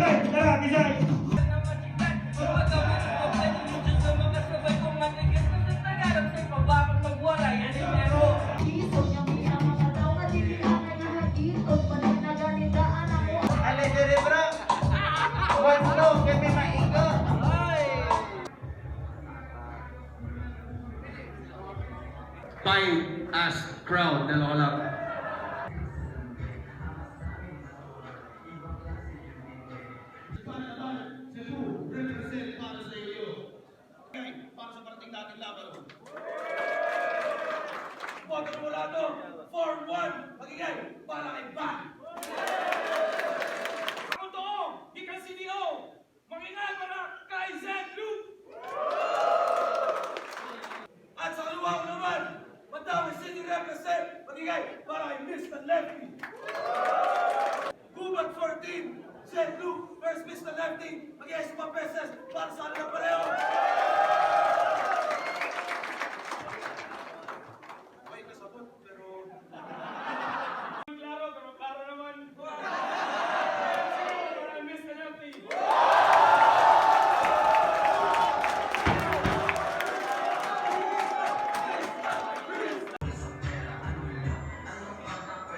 Tay, tara, kisay. Ale, dire bro. One no, kay may maigo. Five as crowd, dalawa lang. Cebu, represent para sa iyo. Para sa parating nating laban. Boto Mulato, 4-1, magigay para kay Ban. Ang totoo, gikan CDO, magingay para kay Zen Luke. At sa kaliwa ko naman, Mandaue City represent, magigay para kay Mr. Lefty. Gubat 14, Zen Luke versus Mr. Lefty, magigay sa mga pesos para sa kanila pareho.